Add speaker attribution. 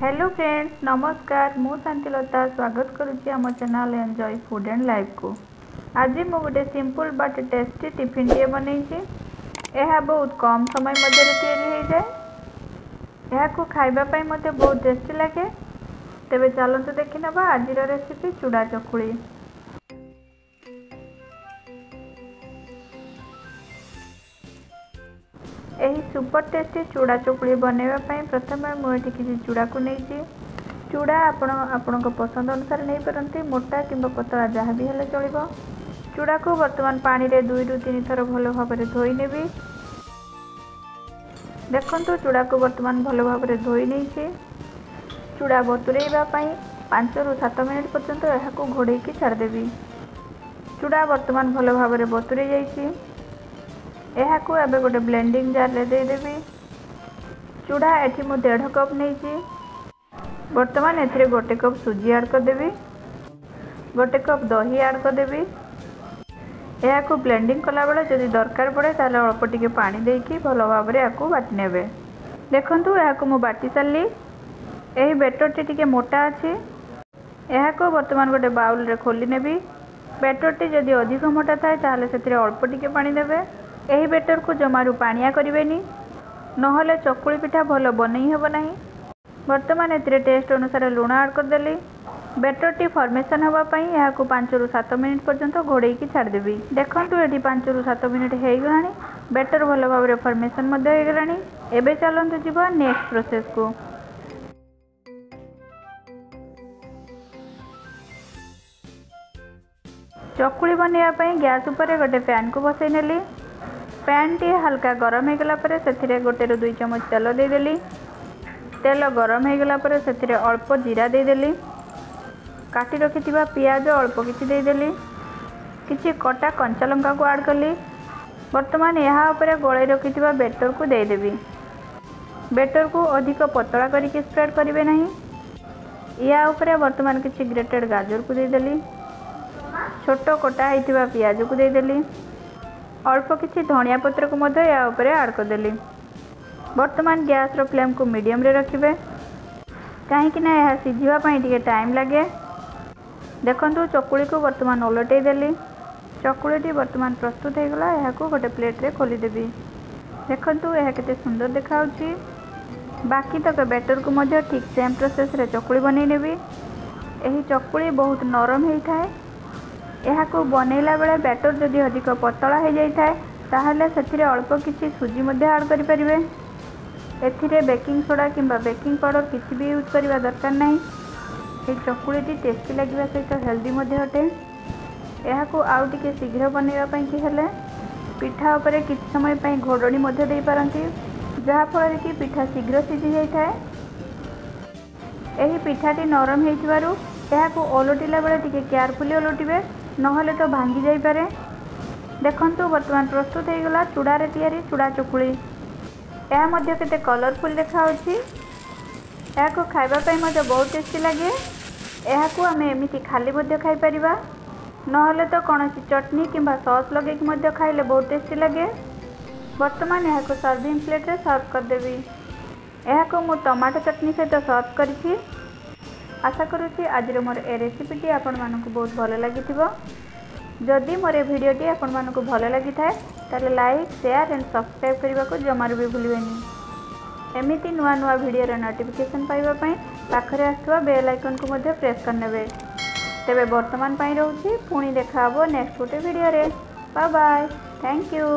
Speaker 1: Hello friends, ନମସ୍କାର। ମୁଁ ଶାନ୍ତିଲତା ସ୍ୱାଗତ କରୁଛି ଆମ ଚ୍ୟାନେଲ୍ ଏନ୍ଜୟ ଫୁଡ଼୍ ଆଣ୍ଡ ଲାଇଫ୍କୁ। ଆଜି ମୁଁ ଗୋଟେ ସିମ୍ପଲ୍ ବଟ୍ ଟେଷ୍ଟି ଟିଫିନ୍ଟିଏ ବନେଇଛି। ଏହା ବହୁତ କମ୍ ସମୟ ମଧ୍ୟରେ ତିଆରି ହେଇଯାଏ। ଏହାକୁ ଖାଇବା ପାଇଁ ମଧ୍ୟ ବହୁତ ଟେଷ୍ଟି ଲାଗେ। ତେବେ ଚାଲନ୍ତୁ ଦେଖିନେବା ଆଜିର ରେସିପି ଚୁଡ଼ା ଚକୁଳି। ଏହି ସୁପର ଟେଷ୍ଟି ଚୁଡ଼ା ଚକୁଳି ବନାଇବା ପାଇଁ ପ୍ରଥମେ ମୁଁ ଏଠି କିଛି ଚୁଡ଼ାକୁ ନେଇଛି। ଚୁଡ଼ା ଆପଣ ଆପଣଙ୍କ ପସନ୍ଦ ଅନୁସାରେ ନେଇପାରନ୍ତି, ମୋଟା କିମ୍ବା ପତଳା ଯାହା ବି ହେଲେ ଚଳିବ। ଚୁଡ଼ାକୁ ବର୍ତ୍ତମାନ ପାଣିରେ 2ରୁ 3 ଥର ଭଲ ଭାବରେ ଧୋଇ ନେବି। ଦେଖନ୍ତୁ, ଚୁଡ଼ାକୁ ବର୍ତ୍ତମାନ ଭଲ ଭାବରେ ଧୋଇ ନେଇଛି। ଚୁଡ଼ା ବତୁରେଇବା ପାଇଁ 5ରୁ 7 ମିନିଟ୍ ପର୍ଯ୍ୟନ୍ତ ଏହାକୁ ଘୋଡ଼େଇକି ଛାଡ଼ିଦେବି। ଚୁଡ଼ା ବର୍ତ୍ତମାନ ଭଲ ଭାବରେ ବତୁରେଇ ଯାଇଛି। ଏହାକୁ ଏବେ ଗୋଟେ ବ୍ଲେଣ୍ଡିଂ ଜାର୍ରେ ଦେଇଦେବି। ଚୁଡ଼ା ଏଠି ମୁଁ 1.5 କପ୍ ନେଇଛି। ବର୍ତ୍ତମାନ ଏଥିରେ 1 କପ୍ ସୁଜି ଆଡ଼୍ କରିଦେବି, 1 କପ୍ ଦହି ଆଡ଼୍ କରିଦେବି। ଏହାକୁ ବ୍ଲେଣ୍ଡିଂ କଲାବେଳେ ଯଦି ଦରକାର ପଡ଼େ ତାହେଲେ ଅଳ୍ପ ଟିକେ ପାଣି ଦେଇକି ଭଲ ଭାବରେ ଏହାକୁ ବାଟି ନେବେ। ଦେଖନ୍ତୁ, ଏହାକୁ ମୁଁ ବାଟି ସାରିଲି। ଏହି ବେଟରଟି ଟିକେ ମୋଟା ଅଛି। ଏହାକୁ ବର୍ତ୍ତମାନ ଗୋଟେ ବାଉଲରେ ଖୋଲି ନେବି। ବେଟରଟି ଯଦି ଅଧିକ ମୋଟା ଥାଏ ତାହେଲେ ସେଥିରେ ଅଳ୍ପ ଟିକେ ପାଣି ଦେବେ। ଏହି ବେଟରକୁ ଜମାରୁ ପାଣିଆ କରିବେନି, ନହେଲେ ଚକୁଳି ପିଠା ଭଲ ବନେଇ ହେବ ନାହିଁ। ବର୍ତ୍ତମାନ ଏଥିରେ ଟେଷ୍ଟ ଅନୁସାରେ ଲୁଣ ଆଡ଼୍ କରିଦେଲି। ବେଟରଟି ଫର୍ମେସନ୍ ହେବା ପାଇଁ ଏହାକୁ 5ରୁ 7 ମିନିଟ୍ ପର୍ଯ୍ୟନ୍ତ ଘୋଡ଼େଇକି ଛାଡ଼ିଦେବି। ଦେଖନ୍ତୁ, ଏଠି 5ରୁ 7 ମିନିଟ୍ ହେଇଗଲାଣି। ବେଟର ଭଲ ଭାବରେ ଫର୍ମେସନ୍ ମଧ୍ୟ ହେଇଗଲାଣି। ଏବେ ଚାଲନ୍ତୁ ଯିବା ନେକ୍ସଟ ପ୍ରୋସେସକୁ। ଚକୁଳି ବନେଇବା ପାଇଁ ଗ୍ୟାସ୍ ଉପରେ ଗୋଟେ ପ୍ୟାନ୍କୁ ବସେଇ ନେଲି। ପ୍ୟାନ୍ଟି ହାଲକା ଗରମ ହେଇଗଲା ପରେ ସେଥିରେ 1ରୁ 2 ଚାମଚ ତେଲ ଦେଇଦେଲି। ତେଲ ଗରମ ହେଇଗଲା ପରେ ସେଥିରେ ଅଳ୍ପ ଜିରା ଦେଇଦେଲି। କାଟି ରଖିଥିବା ପିଆଜ ଅଳ୍ପ କିଛି ଦେଇଦେଲି। କିଛି କଟା କଞ୍ଚା ଲଙ୍କାକୁ ଆଡ଼୍ କଲି। ବର୍ତ୍ତମାନ ଏହା ଉପରେ ଗୋଳେଇ ରଖିଥିବା ବେଟରକୁ ଦେଇଦେବି। ବେଟରକୁ ଅଧିକ ପତଳା କରିକି ସ୍ପ୍ରେଡ଼୍ କରିବେ ନାହିଁ। ଏହା ଉପରେ ବର୍ତ୍ତମାନ କିଛି ଗ୍ରେଟେଡ଼ ଗାଜରକୁ ଦେଇଦେଲି। ଛୋଟ କଟା ହେଇଥିବା ପିଆଜକୁ ଦେଇଦେଲି। ଅଳ୍ପ କିଛି ଧନିଆ ପତ୍ରକୁ ମଧ୍ୟ ଏହା ଉପରେ ଆଡ଼୍ କରିଦେଲି। ବର୍ତ୍ତମାନ ଗ୍ୟାସ୍ର ଫ୍ଲେମ୍କୁ ମିଡ଼ିୟମରେ ରଖିବେ, କାହିଁକି ନା ଏହା ସିଝିବା ପାଇଁ ଟିକେ ଟାଇମ୍ ଲାଗେ। ଦେଖନ୍ତୁ, ଚକୁଳିକୁ ବର୍ତ୍ତମାନ ଓଲଟେଇ ଦେଲି। ଚକୁଳିଟି ବର୍ତ୍ତମାନ ପ୍ରସ୍ତୁତ ହେଇଗଲା। ଏହାକୁ ଗୋଟେ ପ୍ଲେଟ୍ରେ ଖୋଲିଦେବି। ଦେଖନ୍ତୁ, ଏହା କେତେ ସୁନ୍ଦର ଦେଖାଯାଉଛି। ବାକି ତକ ବ୍ୟାଟରକୁ ମଧ୍ୟ ଠିକ୍ ସେମ୍ ପ୍ରୋସେସ୍ରେ ଚକୁଳି ବନେଇ ନେବି। ଏହି ଚକୁଳି ବହୁତ ନରମ ହେଇଥାଏ। ଏହାକୁ ବନେଇଲା ବେଳେ ବ୍ୟାଟର ଯଦି ଅଧିକ ପତଳା ହେଇଯାଇଥାଏ ତାହେଲେ ସେଥିରେ ଅଳ୍ପ କିଛି ସୁଜି ମଧ୍ୟ ଆଡ଼୍ କରିପାରିବେ। ଏଥିରେ ବେକିଂ ସୋଡ଼ା କିମ୍ବା ବେକିଂ ପାଉଡ଼ର କିଛି ବି ୟୁଜ୍ କରିବା ଦରକାର ନାହିଁ। ଏହି ଚକୁଳିଟି ଟେଷ୍ଟି ଲାଗିବା ସହିତ ହେଲ୍ଦି ମଧ୍ୟ ଅଟେ। ଏହାକୁ ଆଉ ଟିକେ ଶୀଘ୍ର ବନେଇବା ପାଇଁକି ହେଲେ ପିଠା ଉପରେ କିଛି ସମୟ ପାଇଁ ଘୋଡ଼ଣୀ ମଧ୍ୟ ଦେଇପାରନ୍ତି, ଯାହାଫଳରେ କି ପିଠା ଶୀଘ୍ର ସିଝି ଯାଇଥାଏ। ଏହି ପିଠାଟି ନରମ ହେଇଥିବାରୁ ଏହାକୁ ଓଲଟିଲା ବେଳେ ଟିକେ କେୟାରଫୁଲି ଓଲଟିବେ, ନହେଲେ ତ ଭାଙ୍ଗି ଯାଇପାରେ। ଦେଖନ୍ତୁ, ବର୍ତ୍ତମାନ ପ୍ରସ୍ତୁତ ହେଇଗଲା ଚୁଡ଼ାରେ ତିଆରି ଚୁଡ଼ା ଚକୁଳି। ଏହା ମଧ୍ୟ କେତେ କଲରଫୁଲ୍ ଦେଖାଯାଉଛି। ଏହାକୁ ଖାଇବା ପାଇଁ ମଧ୍ୟ ବହୁତ ଟେଷ୍ଟି ଲାଗେ। ଏହାକୁ ଆମେ ଏମିତି ଖାଲି ମଧ୍ୟ ଖାଇପାରିବା, ନହେଲେ ତ କୌଣସି ଚଟନି କିମ୍ବା ସସ୍ ଲଗେଇକି ମଧ୍ୟ ଖାଇଲେ ବହୁତ ଟେଷ୍ଟି ଲାଗେ। ବର୍ତ୍ତମାନ ଏହାକୁ ସର୍ଭିଂ ପ୍ଲେଟ୍ରେ ସର୍ଭ କରିଦେବି। ଏହାକୁ ମୁଁ ଟମାଟୋ ଚଟନି ସହିତ ସର୍ଭ କରିଛି। ଆଶା କରୁଛି ଆଜିର ମୋର ଏ ରେସିପିଟି ଆପଣମାନଙ୍କୁ ବହୁତ ଭଲ ଲାଗିଥିବ। ଯଦି ମୋର ଏ ଭିଡ଼ିଓଟି ଆପଣମାନଙ୍କୁ ଭଲ ଲାଗିଥାଏ ତାହେଲେ ଲାଇକ୍, ସେୟାର ଆଣ୍ଡ ସବସ୍କ୍ରାଇବ୍ କରିବାକୁ ଜମାରୁ ବି ଭୁଲିବେନି। ଏମିତି ନୂଆ ନୂଆ ଭିଡ଼ିଓର ନୋଟିଫିକେସନ୍ ପାଇବା ପାଇଁ ପାଖରେ ଆସୁଥିବା ବେଲ୍ ଆଇକନ୍କୁ ମଧ୍ୟ ପ୍ରେସ୍ କରିନେବେ। ତେବେ ବର୍ତ୍ତମାନ ପାଇଁ ରହୁଛି, ପୁଣି ଦେଖା ହେବ ନେକ୍ସଟ ଗୋଟେ ଭିଡ଼ିଓରେ। Bye bye, thank you.